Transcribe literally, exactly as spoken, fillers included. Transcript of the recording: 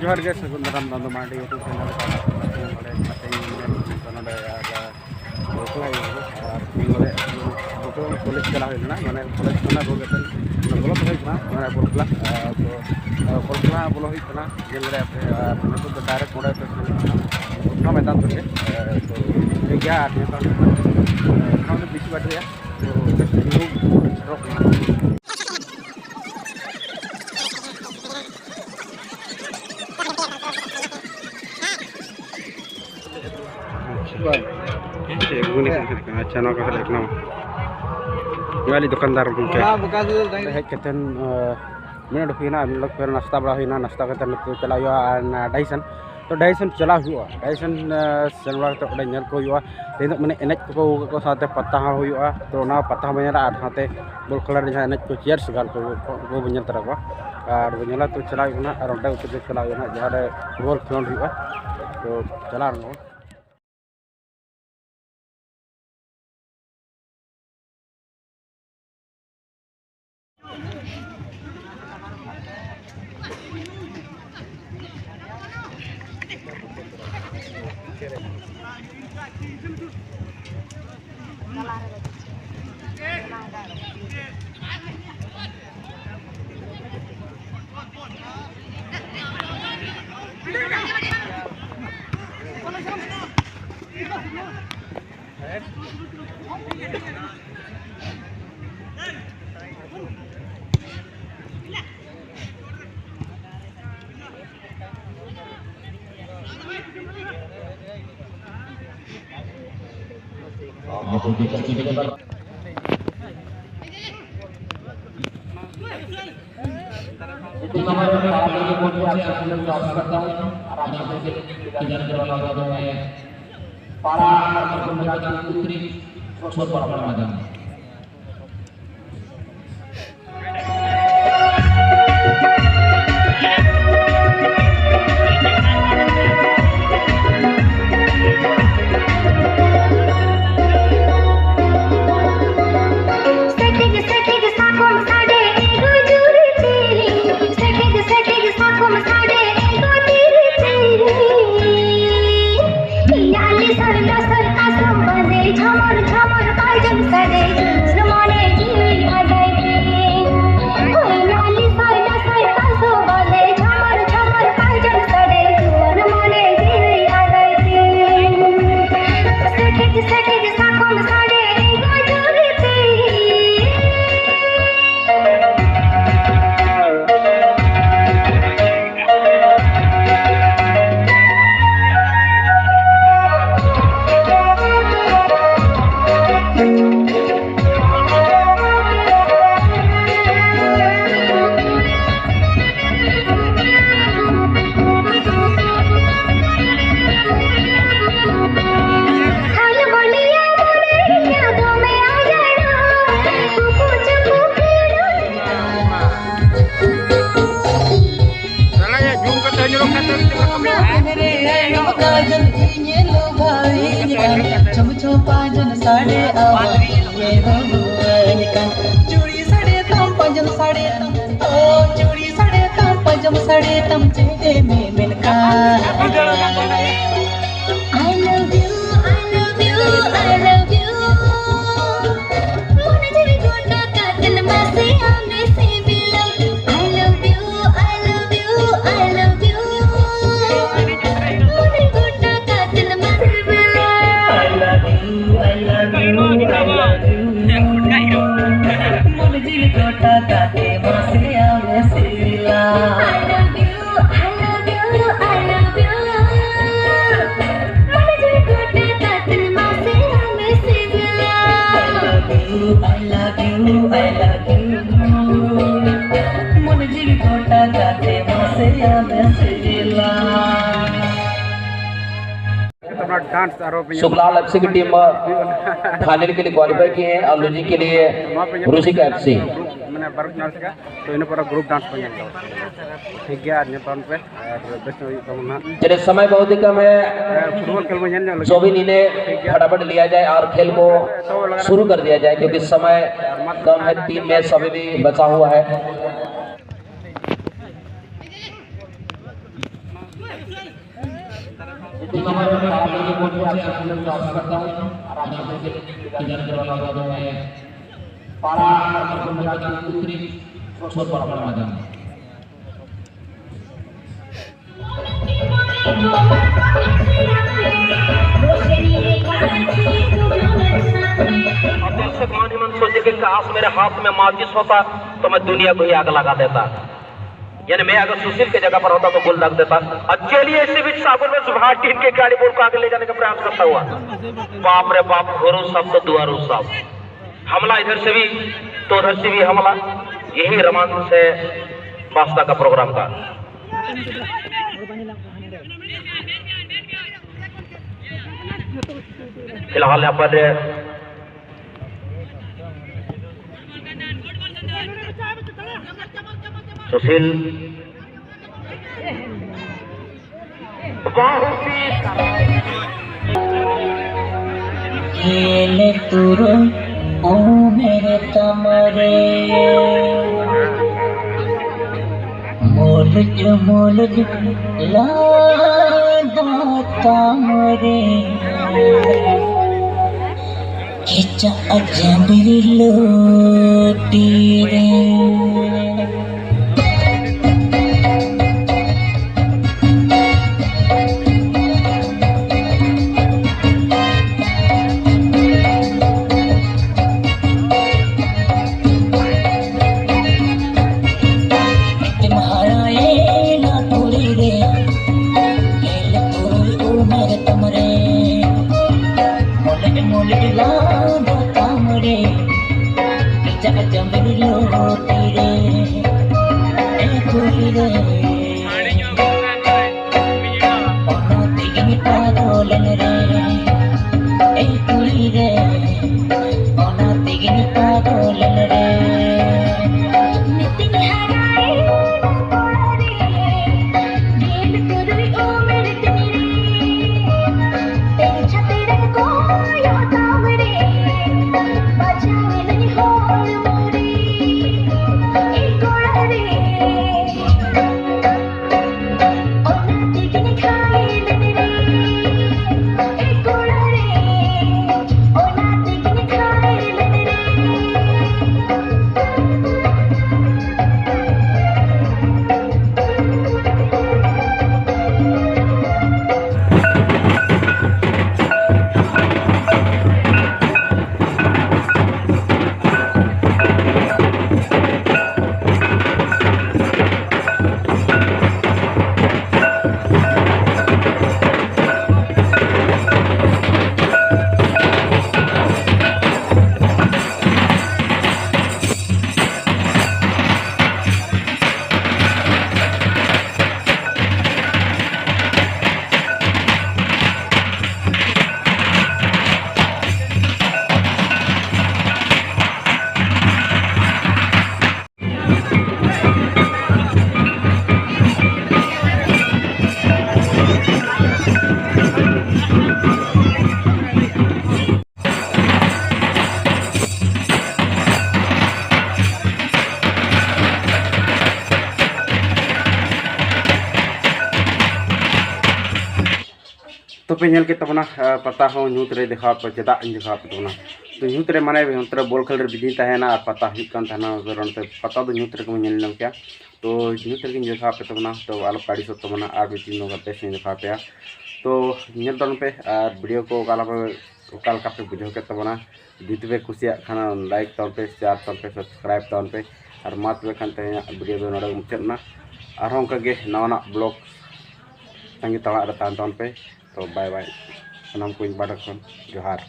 ᱡᱚᱦᱟᱨ ᱜᱮ, ᱥᱟᱹᱜᱩᱱ ᱫᱟᱨᱟᱢ ᱫᱟᱢ ᱫᱚ ᱢᱟᱹᱱᱰᱤ YouTube ᱪᱮᱱᱮᱞ ᱨᱮ᱾ ᱱᱚᱰᱮ ᱠᱟᱛᱮᱧ ᱢᱮᱱᱟ ᱱᱚᱰᱮ ᱟᱨ ᱵᱟᱯᱞᱟ ᱦᱩᱭᱩᱜᱼᱟ᱾ ᱟᱨ ᱤᱧ ᱱᱚᱰᱮ ᱵᱚᱞᱚ ᱠᱚᱞᱮᱡᱽ ᱪᱟᱞᱟᱣ ᱦᱩᱭ ᱞᱮᱱᱟ, ᱢᱟᱱᱮ ᱠᱚᱞᱮᱡᱽ ᱠᱷᱚᱱᱟᱜ ᱨᱩᱣᱟᱹᱲ ᱠᱟᱛᱮ ᱵᱚᱞᱚ ᱦᱩᱭ ᱠᱟᱱᱟ, ᱢᱟᱱᱮ ᱵᱚᱞ ᱠᱷᱮᱞᱟ᱾ ᱟᱨ ᱛᱚ ᱟᱨ ᱵᱚᱞ ᱠᱷᱮᱞᱟ ᱵᱚᱞᱚ ᱦᱩᱭᱩᱜ ᱠᱟᱱᱟ, ᱧᱮᱞ ᱫᱟᱲᱮᱭᱟᱜ ᱯᱮ᱾ ᱟᱨ ᱱᱤᱛᱚᱜ ᱫᱚ ᱰᱟᱭᱨᱮᱠᱴ ᱱᱚᱰᱮ ᱯᱮ ᱥᱮᱱ ᱠᱟᱱᱟ, ᱵᱚᱞ ᱠᱷᱮᱞᱟ ᱢᱚᱭᱫᱟᱱ ᱨᱮᱜᱮ᱾ ᱛᱚ ᱴᱷᱤᱠ ᱜᱮᱭᱟ, ᱟᱨ ᱱᱤᱛᱚᱜ ᱵᱮᱥᱤ ᱵᱟᱹᱲᱛᱤ ᱨᱮᱭᱟᱜ ᱛᱚ ᱥᱮᱴᱮᱨᱚᱜ ᱠᱟᱱᱟ᱾ ᱟᱪᱪᱷᱟ᱾ ᱪᱮᱫ ᱜᱷᱩᱜᱽᱱᱤ ᱥᱟᱶ ᱥᱟᱶ ᱠᱟᱱᱟ? ᱟᱪᱪᱷᱟ, ᱱᱚᱣᱟ ᱠᱚ ᱦᱮᱡ ᱠᱟᱱᱟ᱾ ᱱᱚᱣᱟ ᱟᱞᱮ ᱫᱚᱠᱟᱱᱫᱟᱨ ᱜᱚᱢᱠᱮ᱾ ᱦᱮᱸ, ᱵᱚᱠᱟ ᱥᱮ ᱫᱚ ᱛᱟᱦᱮᱸ ᱚᱸᱰᱮ ᱦᱮᱡ ᱠᱟᱛᱮᱱ, ᱟᱸ, ᱢᱤᱱᱤᱴ ᱦᱩᱭᱱᱟ, ᱢᱤᱱᱤᱴ ᱯᱚᱨᱮ ᱱᱟᱥᱛᱟ ᱵᱟᱲᱟ ᱦᱩᱭᱱᱟ, ᱱᱟᱥᱛᱟ ᱠᱟᱛᱮ ᱱᱤᱛᱚᱜ ᱪᱟᱞᱟᱜ ᱦᱩᱭᱩᱜᱼᱟ ᱟᱨ ᱚᱱᱟ ᱰᱟᱭᱤᱥᱚᱱ᱾ ᱛᱚ ᱰᱟᱭᱤᱥᱚᱱ ᱪᱟᱞᱟᱣ ᱦᱩᱭᱩᱜᱼᱟ, ᱰᱟᱭᱤᱥᱚᱱ, ᱟᱸ, ᱥᱮᱱ ᱵᱟᱲᱟ ᱠᱟᱛᱮ ᱚᱸᱰᱮ ᱧᱮᱞ ᱠᱚ ᱦᱩᱭᱩᱜᱼᱟ᱾ ᱛᱮᱦᱮᱧ ᱫᱚ ᱢᱟᱱᱮ ᱮᱱᱮᱡ ᱠᱚᱠᱚ ᱟᱹᱜᱩ ᱠᱟᱠᱚ ᱥᱟᱶᱛᱮ ᱯᱟᱛᱟ ᱦᱚᱸ ᱦᱩᱭᱩᱜᱼᱟ, ᱛᱚ ᱚᱱᱟ ᱯᱟᱛᱟ ᱦᱚᱸ ᱵᱚᱱ ᱧᱮᱞᱟ ᱟᱨ ᱥᱟᱶᱛᱮ ᱵᱚᱞ ᱠᱷᱮᱞᱟ ᱨᱮ ᱡᱟᱦᱟᱸ ᱮᱱᱮᱡ ᱠᱚ ᱪᱤᱭᱟᱨᱥ ᱜᱟᱨᱞ ᱠᱚ, ᱩᱱᱠᱩ ᱵᱚᱱ ᱧᱮᱞ ᱛᱚᱨᱟ ᱠᱚᱣᱟ᱾ ᱟᱨ ᱵᱚᱱ ᱧᱮᱞᱟ ᱛᱚ ᱪᱟᱞᱟᱣ ᱦᱩᱭᱩᱜ ᱠᱟᱱᱟ ᱟᱨ ᱚᱸᱰᱮ ᱩᱛᱟᱹᱨ ᱛᱮ ᱪᱟᱞᱟᱣ ᱦᱩᱭᱩᱜᱼᱟ ᱡᱟᱦᱟᱸ ᱨᱮ ᱵᱚᱞ ᱠᱷᱮᱞᱳᱰ ᱦᱩᱭᱩᱜᱼᱟ᱾ ᱛᱚ ᱪᱟᱞᱟᱣ ᱨᱮᱱᱟᱜ ᱠᱟᱡᱚᱞ ᱤᱧᱮ ᱞᱚᱵᱷᱟᱣᱤᱧ ᱠᱟᱱ, ᱪᱷᱚᱢ ᱪᱷᱚᱢ ᱯᱟᱸᱡᱚᱱ ᱥᱟᱰᱮ ᱟᱣᱟᱡ ᱤᱧᱮ ᱦᱚᱦᱚᱣᱟᱹᱧ ᱠᱟᱱ᱾ ᱪᱩᱲᱤ ᱥᱟᱰᱮ ᱛᱟᱢ, ᱯᱟᱸᱡᱚᱱ ᱥᱟᱰᱮ ᱛᱟᱢ, ᱚ ᱪᱩᱲᱤ ᱥᱟᱰᱮ ᱛᱟᱢ, ᱯᱟᱸᱡᱚᱱ ᱥᱟᱰᱮ ᱛᱟᱢ, ᱪᱮᱫ ᱮᱢ ᱢᱮᱱ ᱠᱟᱱ? I love you, I love you, I love you. ᱢᱚᱱᱮ ᱡᱤᱣᱤ ᱜᱚᱴᱟ ᱠᱟᱛᱮᱱ ᱢᱟᱥᱮ ᱟᱢᱮ ᱥᱤᱵᱤᱞᱟ᱾ I love you, I love you, I love you. ᱢᱚᱱᱮ ᱜᱚᱴᱟ ᱠᱟᱛᱮᱱ ᱢᱟᱥᱮ ᱥᱤᱵᱤᱞᱟ᱾ I love you, I love you, I love you. ᱢᱚᱱᱮ ᱡᱤᱣᱤ ᱜᱚᱴᱟ ᱠᱟᱛᱮ ᱢᱟᱥᱮ ᱟᱢᱮ ᱥᱤᱵᱤᱞᱟ᱾ I love you, I love you, I love you. ᱢᱚᱱᱮ ᱡᱤᱣᱤ ᱜᱚᱴᱟ ᱠᱟᱛᱮ ᱢᱟᱥᱮ ᱟᱢᱮ ᱥᱤᱵᱤᱞᱟ᱾ I love you, I love you, I love you. ᱢᱚᱱᱮ ᱡᱤᱣᱤ ᱜᱚᱴᱟ ᱠᱟᱛᱮ ᱢᱟᱥᱮ ᱟᱢᱮ ᱥᱤᱵᱤᱞᱟ᱾ अपना डांस आरो भी सुखलाल एफसी की टीम फाइनल के लिए क्वालिफाई की है और लूजी के लिए रुचिका एफसी। मैंने बारूद डांस का, तो इन्हें पूरा ग्रुप डांस को जाएंगे। ठीक है, आज नेपाल पे और बेस्ट में तो ना। चलिए, समय बहुत ही कम है, फुटबॉल खेल में जाने लगे। जो भी निर्णय फटाफट लिया जाए और खेल को शुरू कर दिया जाए, क्योंकि समय कम है, तीन मैच अभी भी बचा हुआ है। अभिषेक मान ही मन सोचे कि काश मेरे हाथ में माचिस होता तो मैं दुनिया को ही आग लगा देता। यानी मैं अगर सुशील के जगह पर होता तो गोल दाग देता। और चलिए, इसी बीच साबुन में सुबह टीम के खिलाड़ी बॉल को आगे ले जाने का प्रयास करता हुआ। बाप रे बाप, घरों सब तो दुआरों सब। हमला इधर से भी तो उधर से भी हमला। यही रोमांस है वास्ता का प्रोग्राम का। फिलहाल यहाँ पर सुशील ᱜᱮᱞ ᱛᱩᱨᱩᱭ ᱩᱢᱮᱨ ᱛᱟᱢ ᱨᱮ, ᱢᱩᱞᱩᱡ ᱢᱩᱞᱩᱡ ᱞᱟᱸᱫᱟ ᱛᱟᱢ ᱨᱮ, ᱠᱮᱪᱟᱜ ᱡᱟᱹᱵᱽᱨᱤ ᱞᱩᱴᱤ ᱨᱮ᱾ ᱮᱛᱮᱢ ᱦᱟᱨᱟᱭᱮᱱᱟ ᱠᱩᱲᱤ ᱨᱮ, ᱜᱮᱞ ᱛᱩᱨᱩᱭ ᱩᱢᱮᱨ ᱛᱟᱢ ᱨᱮ᱾ ᱢᱚᱞᱮᱡ ᱢᱚᱞᱮᱡ ᱞᱟᱸᱫᱟ ᱛᱟᱢ ᱨᱮ, ᱠᱮᱪᱟᱜ ᱡᱟᱹᱵᱽᱨᱤ ᱞᱩᱴᱤ ᱨᱮ, ᱮ ᱠᱩᱲᱤ ᱨᱮ᱾ ᱚᱱᱟ ᱛᱮᱜᱮᱧ ᱯᱟᱜᱚᱞᱮᱱ ᱨᱮ, ᱮ ᱠᱩᱲᱤ ᱨᱮ, ᱚᱱᱟ ᱛᱮᱜᱮᱧ ᱯᱟᱜᱚᱞᱮᱱ ᱨᱮ᱾ ᱱᱤᱛᱤᱧ ᱦᱟᱨᱟᱭᱮᱱᱟ ᱠᱚᱲᱟ ᱨᱮ, ᱜᱮᱞ ᱛᱩᱨᱩᱭ ᱩᱢᱮᱨ ᱛᱤᱧ ᱨᱮ, ᱛᱮᱧ ᱪᱷᱟᱛᱮᱨᱮᱢ ᱠᱚᱭᱚᱜ ᱛᱟᱢ ᱨᱮ, ᱵᱟᱡᱟᱣᱮᱱᱟᱹᱧ ᱦᱚᱲᱢᱚ ᱨᱮ, ᱮ ᱠᱚᱲᱟ ᱨᱮ᱾ ᱚᱱᱟ ᱛᱮᱜᱮᱧ ᱜᱷᱟᱭᱮᱞ ᱞᱮᱱ ᱨᱮ, ᱛᱚᱯᱮ ᱧᱮᱞ ᱠᱮᱫ ᱛᱟᱵᱚᱱᱟ, ᱟᱨ ᱯᱟᱛᱟ ᱦᱚᱸ ᱧᱩᱛ ᱨᱮ ᱫᱮᱠᱷᱟᱣ ᱟᱯᱮ᱾ ᱪᱮᱫᱟᱜ ᱤᱧ ᱫᱮᱠᱷᱟᱣ ᱟᱯᱮ ᱛᱟᱵᱚᱱᱟ? ᱛᱚ ᱧᱩᱛ ᱨᱮ ᱢᱟᱱᱮ ᱚᱱᱛᱮ ᱨᱮ ᱵᱚᱞ ᱠᱷᱮᱞ ᱨᱮ ᱵᱤᱡᱤᱧ ᱛᱟᱦᱮᱱᱟ ᱟᱨ ᱯᱟᱛᱟ ᱦᱩᱭᱩᱜ ᱠᱟᱱ ᱛᱟᱦᱮᱱᱟ, ᱚᱱᱛᱮ ᱯᱟᱛᱟ ᱫᱚ ᱧᱩᱛ ᱨᱮᱜᱮ ᱵᱚᱱ ᱧᱮᱞ ᱧᱟᱢ ᱠᱮᱭᱟ᱾ ᱛᱚ ᱧᱩᱛ ᱨᱮᱜᱮᱧ ᱫᱮᱠᱷᱟᱣ ᱟᱯᱮ ᱛᱟᱵᱚᱱᱟ, ᱛᱚ ᱟᱞᱚ ᱯᱮ ᱟᱹᱲᱤᱥᱚᱜ ᱛᱟᱵᱚᱱᱟ, ᱟᱨ ᱢᱤᱫ ᱫᱤᱱ ᱱᱚᱝᱠᱟ ᱵᱮᱥ ᱤᱧ ᱫᱮᱠᱷᱟᱣ ᱟᱯᱮᱭᱟ᱾ ᱛᱚ ᱧᱮᱞ ᱛᱟᱵᱚᱱ ᱯᱮ ᱟᱨ ᱵᱷᱤᱰᱤᱭᱳ ᱠᱚ ᱚᱠᱟ ᱞᱮᱠᱟ ᱯᱮ, ᱚᱠᱟ ᱞᱮᱠᱟ ᱯᱮ ᱵᱩᱡᱷᱟᱹᱣ ᱠᱮᱫ ᱛᱟᱵᱚᱱᱟ᱾ ᱡᱩᱫᱤ ᱯᱮ ᱠᱩᱥᱤᱭᱟᱜ ᱠᱷᱟᱱ ᱞᱟᱭᱤᱠ ᱛᱟᱵᱚᱱ ᱯᱮ, ᱥᱮᱭᱟᱨ ᱛᱟᱵᱚᱱ ᱯᱮ, ᱥᱟᱵᱥᱠᱨᱟᱭᱤᱵ ᱛᱟᱵᱚᱱ ᱯᱮ᱾ ᱟᱨ ᱢᱟ ᱛᱚᱵᱮ ᱠᱷᱟᱱ ᱛᱮᱦᱮᱧᱟᱜ ᱵᱷᱤᱰᱤᱭᱳ ᱫᱚ ᱱᱚᱰᱮ ᱜᱮ ᱢᱩᱪᱟᱹᱫ ᱮᱱᱟ᱾ ᱟᱨᱦᱚᱸ ᱚᱱᱠᱟᱜᱮ ᱱᱟᱣᱟᱱᱟᱜ ᱵᱞᱚᱜ ᱛᱟᱺᱜᱤ ᱛᱟᱲᱟᱜ ᱨᱮ ᱛᱟᱦᱮᱱ ᱛᱟᱵᱚᱱ ᱯᱮ᱾ ᱛᱚ ᱵᱟᱭ ᱵᱟᱭ, ᱥᱟᱱᱟᱢ ᱠᱚ ᱤᱧ ᱯᱟᱦᱴᱟ ᱠᱷᱚᱱ ᱡᱚᱦᱟᱨ᱾